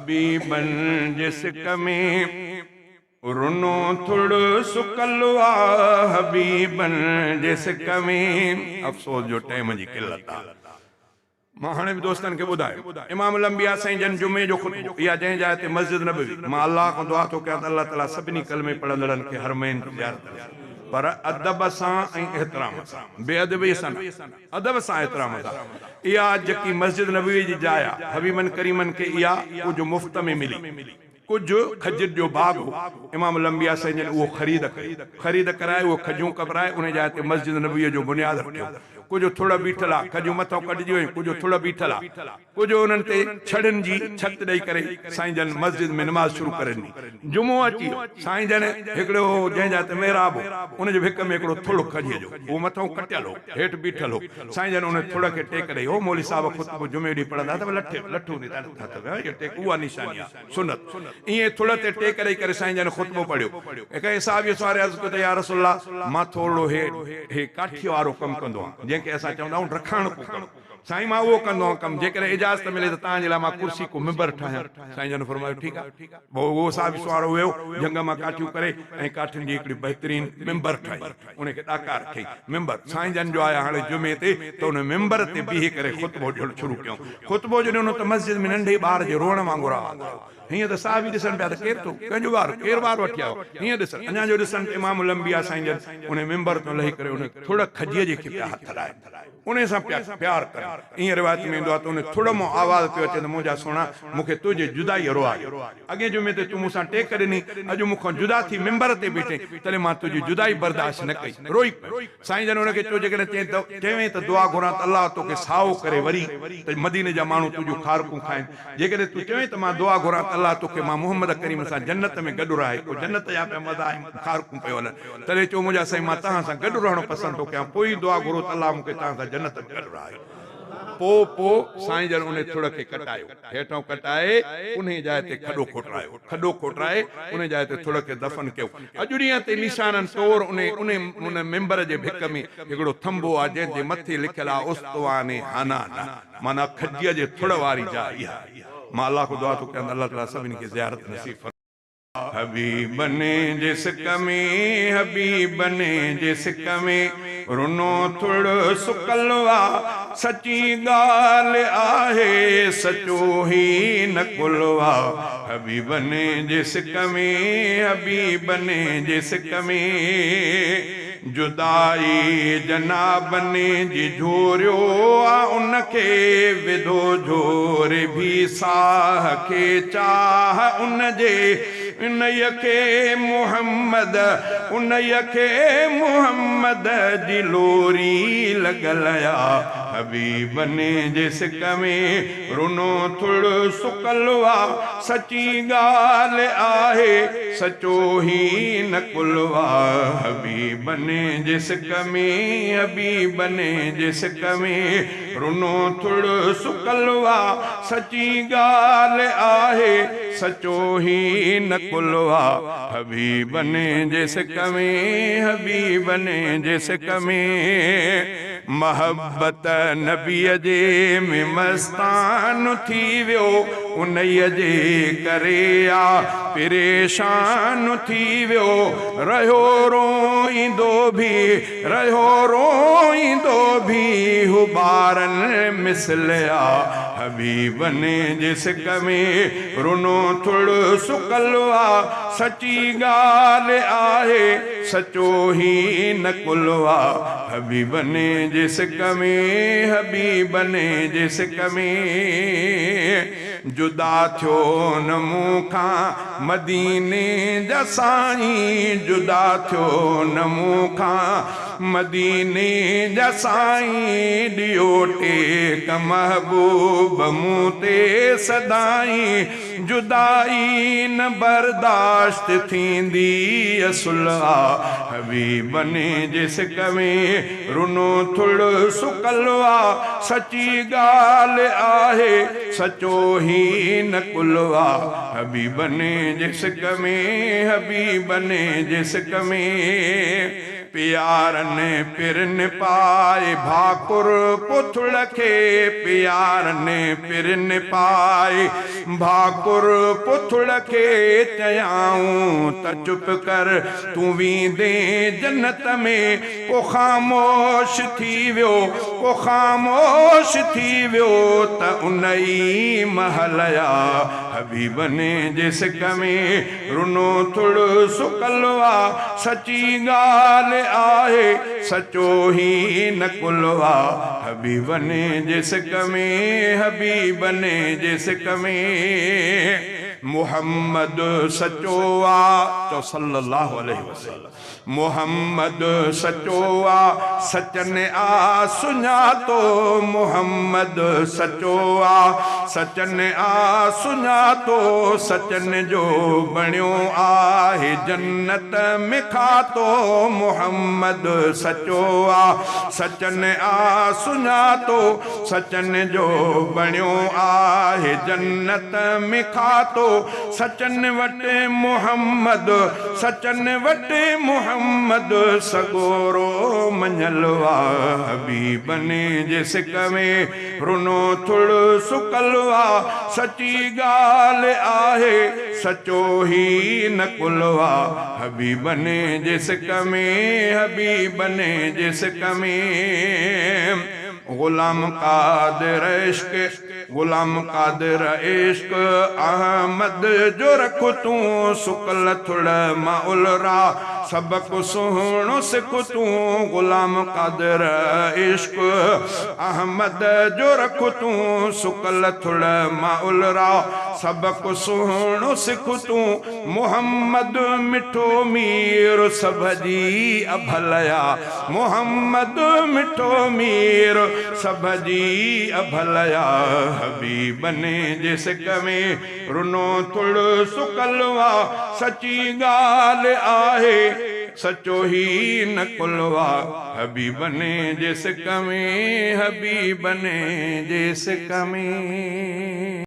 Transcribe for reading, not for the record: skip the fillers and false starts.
حبيبن جي سڪ ۾، رنو ٿڙ سڪل آ حبيبن جي سڪ ۾. افسوس جو ٽيم جي قلت آ. مان هاڻي به دوستن کي ٻڌايو امام الانبياء سائين جن جمعي جو خطبو اها جنهن جاء تي مسجد نبوي مان الله کان دعا ٿو ڪيان ته الله تعالي سڀني ڪلمي پڙهندڙن کي حرمين جي زيارت نصيب پر ادب سان ۽ احترام سان بي ادبي سان نه ادب سان احترام سان اها جيڪي مسجد نبوي جي جاء آهي حبيبن ڪريمن کي اها ڪجهه مفت ۾ ملي ڪجهه کجر جو باغ هو، امام الانبياء سائين جن اهو خريد ڪيو. خريد ڪرائي اهي کجون ڪپرائي انهي جاء تي مسجد نبويء جو بنياد رکيو. ڪجهه ٿڙ بيٺل ها، کجون مٿئون ڪڍجي ويون، ڪجهه ٿڙ بيٺل ها. ڪجهه انهن تي ڇڙين جي ڇت ڏئي ڪري سائين جن مسجد ۾ نماز شروع ڪري ڏني. جمعو اچي ويو، سائين جن هڪڙو جنهن جاء تي محراب هو، ان جي ڀڪ ۾ هڪڙو ٿڙ کجيء جو، اهو مٿئون ڪٽيل هو، هيٺ بيٺل هو. سائين جن ان ٿڙ کي ٽيڪ ڏئي، هو مولوي صاحب خطبو جمعي ڏينهن پڙهندا ته لٺ لٺ هوندي ته هٿ ۾ اهو ٽيڪ اها نشاني آهي. سنت. ائين ٿلهه تي ٽيڪ ڏئي ڪري سائين جن خطبو پڙهيو. ڪنهن صحابيء سواري عرض ڪيو ته يا رسول الله! مان ٿورڙو هي هي ڪاٺيء وارو ڪم ڪندو آهيان، جنهن کي اسان چوندا آهيون رکاڻڪو ڪم. سائين مان اهو ڪندو آهيان ڪم، جيڪڏهن اجازت ملي ته توهان جي لاء مان ڪرسي ڪو منبر ٺاهيان. سائين جن فرمايو ٺيڪ آهي. پوء اهو صحابي سوارو ويو، جهنگ مان ڪاٺيون ڪري ۽ ڪاٺين جي هڪڙي بهترين منبر ٺاهي. ان کي ڏاڪا رکيائين. منبر سائين جن جو آيا هاڻي جمعي تي ته ان منبر تي بيهي ڪري خطبو ڏيڻ شروع ڪيائون. خطبو جو ڏنو ته مسجد ۾ ننڍي ٻار جي روئڻ وانگر آواز آيو. هيئن ته صحابي ڏسن پيا ته ڪير ٿو، ڪنهن جو ٻار، ڪير ٻار وٺي آيو. هيئن ڏسن، اڃا جو ڏسن ته امام الانبياء سائين جن ان منبر تان لهي ڪري ان ٿڙ کجيء جي کي پيا هٿ لائن. انهيء سان پيا پيار ڪن. ائين روايت ۾ ايندو آهي ته ان ٿڙ مان آواز پيو اچي ته منهنجا سهڻا، مون کي تنهنجي جدائيء روئاريو. اڳئين جمعي تي تون مون سان ٽيڪ ڏني، اڄ مون کان جدا ٿي منبر تي بيٺين، تڏهن مان تنهنجي جدائي برداشت نه ڪئي. روئي پيو. سائين جن ان کي چيو، جيڪڏهن چوين ته دعا گهران ته الله توکي سائو ڪري وري ته مديني جا ماڻهو تنهنجون کارڪون کائن. جيڪڏهن تون چوين ته مان دعا گهران ته الله توکي مان محمد ڪريم سان جنت ۾ گڏ رهائي، پوء جنت جا پيا مزا ۽ کارڪون پيو هلن. تڏهن چيو، منهنجا سائين مان توهان سان گڏ رهڻ پسند ٿو ڪيان، پوء ئي دعا گهرو ته الله مون کي توهان سان جنت ۾ گڏ رهائي. پوء پوء سائين جن انهي ٿڙ کي ڪٽايو. هيٺئون ڪٽائي انهي جاء تي کڏو کوٽرايو. کڏو کوٽرائي انهي جاء تي ٿڙ کي دفن ڪيو. اڄ ڏينهن تي نشانن طور انهي انهي ان منبر جي ڀڪ ۾ هڪڙو ٿنڀو آ جنهن جي مٿي لکيل آ استوانه حنانه معنيٰ کجيء جي ٿڙ واري جاء اها آهي. مان الله کان دعا ٿو ڪيان ته الله تعاليٰ سڀني کي زيارت نصيب فرمائي. حبيبن جي سڪ ۾، حبيبن جي سڪ ۾، رنو ٿڙ سڪل آ، سچي ڳالهه آهي، سچو هي نقل آ، حبيبن جي سڪ ۾، حبيبن جي سڪ ۾. جدائي جنابن جي جهوريو آ ان کي وڌو جهوري ڀي ساهه کي چاهه ان جي انهيء کي محمد انهيء کي محمد جي لوري لڳل آ حبيبن جي سڪ ۾ رنو ٿڙ سڪل آ، سچي ڳالهه آهي، سچو هي نقل آ. حبيبن جي سڪ ۾، حبيبن جي سڪ ۾، رنو ٿڙ سڪل آ، سچي ڳالهه آهي، سچو هي نقل آ. حبيبن جي سڪ ۾، حبيبن جي سڪ ۾. محبت نبيء جي ۾ مستان ٿي ويو، انهيء جي ڪري آ پريشان ٿي ويو، رهيو روئيندو ڀي، رهيو روئيندو ڀي، هو ٻارن مثل آ حبيبن جي سڪ ۾، رنو ٿڙ سڪل آ، سچي ڳالهه آهي، سچو هي نقل آ. حبيبن جي سڪ ۾، حبيبن جي سڪ ۾، جدا ٿيو نه مون کان مديني جا سائين، جدا ٿيو نه مون کان مديني جا سائين، ڏيو ٽيڪ محبوب مون تي سدائين. جدائي نه برداشت ٿيندي اصل آ حبيبن جي سڪ ۾ رنو ٿڙ سڪل آ سچي ڳالهه آهي سچو هي نقل آ حبيبن جي سڪ ۾ حبيبن جي سڪ ۾. پيارن پرن پائي ڀاڪر پوٿڙ کي، پيارن پرن پائي ڀاڪر پوٿڙ کي، چيائون ته چپ ڪر تون ويندين جنت ۾، پو خاموش ٿي ويو، پو خاموش ٿي ويو ته ان ئي مهل آ حبيبن جي سڪ ۾ رنو ٿڙ سڪل آ، سچي ڳالهه آهي سچو هي نقل آ، حبيبن جي سڪ ۾، حبيبن جي سڪ ۾. محمد سچو آ، چئو صلي الله عليه وسلم. محمد سچو آ، سچن آ سڃاتو، محمد سچو آ، سچن آ سڃاتو، سچن جو بڻيو آهي جنت ۾ کاتو، محمد سچو آ، سچن آ سڃاتو، سچن جو بڻيو آهي جنت ۾ کاتو، سچن وٽ محمد، سچن وٽ محمد سڳورو مڃيل آ، حبيبن جي سڪ ۾ رنو ٿڙ سڪل آ، سچي ڳالهه آهي سچو هي نقل آ، حبيبن جي سڪ ۾، حبيبن جي سڪ ۾. غلام قادر عشق، غلام قادر عشق احمد جو رک تون، سڪل ٿڙ مان الرا سبق سهڻو سک تون، غلام قادر عشق احمد جو رک تون، سڪل ٿڙ مان الرا سبق سهڻو سک تون، محمد مٺو مير سڀ جي اڀليا، محمد مٺو مير سڀ جي اڀليا، حبيبن جي سڪ ۾ رنو ٿڙ سڪل آ، سچي ڳالهه آهي سچو هي نقل آ، حبيبن جي سڪ ۾، حبيبن جي سڪ ۾.